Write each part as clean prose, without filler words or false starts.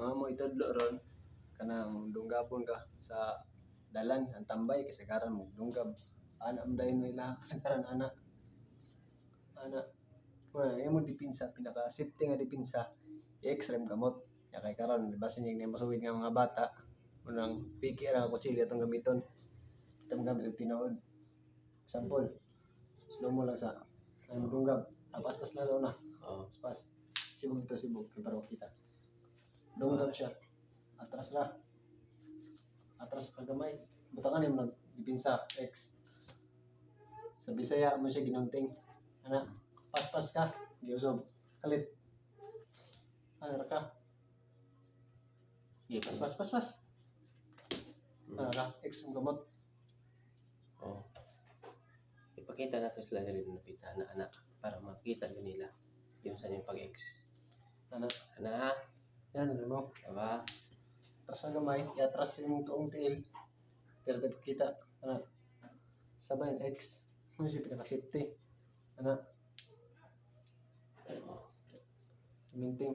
Ang amo itudlo ron, kanang dunggabon ka sa dalan, ang tambay kasagaran mo dunggab. Ana man dayon ila kasagaran ana. Ana. Wala imong depensa, pinaka safety nga depensa, i-extreme gamot. Ya kay karon basin yung masuwid nga mga bata, unang piki ra nga kutsilyo atong gamiton. Itong gamit og tinuod. Example, slow mo lang sa ay dunggab. Paspas lang sa una. Oh. Paspas. Sibog dito, sibog kay para makita. Dunggab siya. Atras ra. Atras ka gamay. Butangan nimo nag depensa X. Sa Bisaya mo siya ginunting. Ana, paspas ka, giusob. Kalit. Ana ra ka. Gi paspas, paspas. Ana ra, X mo gamot. Oh. Ipakita nato sila diri na pita na anak para makita gyud nila yung sa inyong pag-X. Ana, Ana ha, yan ano mo. Diba? Atras ang gamay, iatras yung tuong tiil. Pero kita. Ana. Sabay ang X. Ano siya pinaka safety. Ana, Oh. minting.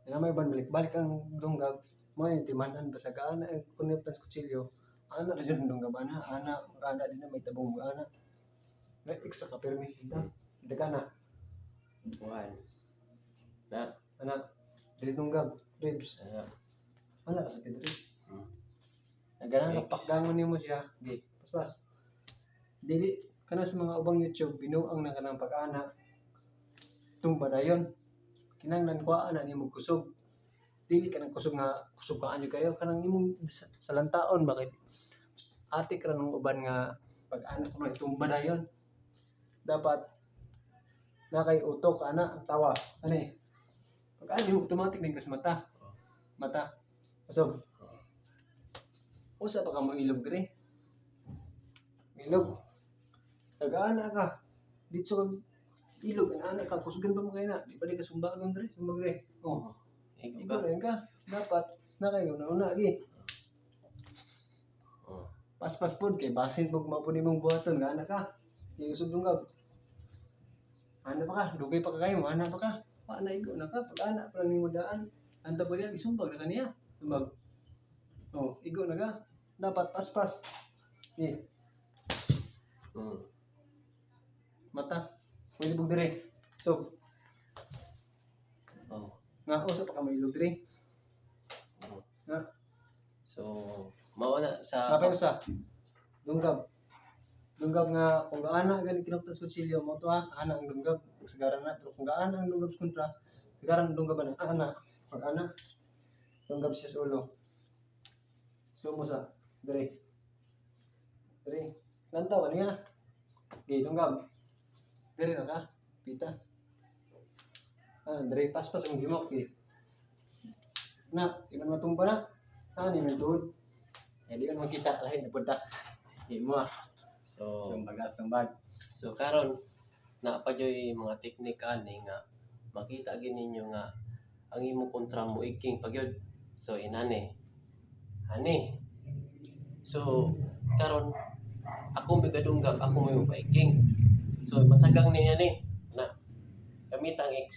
Ana may ban balik balik ang dunggab. Mo yung timanan basta gaana ang kunit sa kutsilyo. Ana ra jud ang dunggab ana, ana ana din na may tabong ana. May X sa kapirmi. Daga na. One. Na. Ana, dili dunggab, ribs. Ana. Ana ra sa diri. Nagana X. kapakdangon nimo siya. Gi, paspas. Dili kana sa mga ubang YouTube binuang na kanang pag-ana. Tumba dayon. Kinahanglan kuhaan na nimo kusog. Dili kanang kusog nga kusog ka anyo kayo, kanang imong sa lantaon ba kay atik ra nung uban nga pag-ana kuno itumba dayon. Dapat na kay utok ana ang tawa. Ani. Pag ani automatic ning sa mata. Mata. Kusog. Usa pa ka mo ilog diri. Ilog. Nagaana ka. Dito kag ilog ana ka, kusugan pa mo kay na. Di pa di ka sumbagon diri, sumbag diri. Oh, Igo igo ka. rin ka. Dapat na kayo na una gi. Oh. Paspas pod kay basin pag mao pod nimong buhaton nga ana ka. Giusog dunggab. Ana pa ka, dugay pa ka kayo, ana pa ka. Pa na igo na ka, pag ana pa lang nimo daan. Anta pa niya gisumbag na kaniya. Sumbag. Oh, igo na ka. Dapat paspas. Eh, mata. Pwede bug dire. So, Oh. nga usa pa ka mailog dire. Oh. Nga, So, mao na sa napay usa. Dunggab. Dunggab nga kung gaana gani kinuktan sa kutsilyo mo to ha, ana ang dunggab. Sagaran na, pero kung gaana ang dunggab sa kontra, sagaran ang dunggab ana, ana. Pag ana, dunggab siya sa ulo. Sumo sa dire. Dire. Lantaw ka niya. Gi dunggab. Dire na ka. Pita. Ah, dire paspas ang gimok gi. Na, di man matumba na. Saan ni tuhod? Eh, di man makita lahi na punta. Di mo ah. So, Sumbag, sumbag. So karon naa pa joy mga teknik ani nga makita gyud ninyo nga ang imong kontra mo iking pagyud. So inani. Ani. So karon ako may gadunggab, ako may mapaiking. So masagang niya ni na gamit ang X.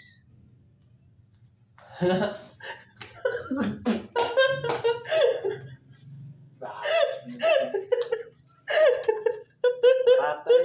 Ratay.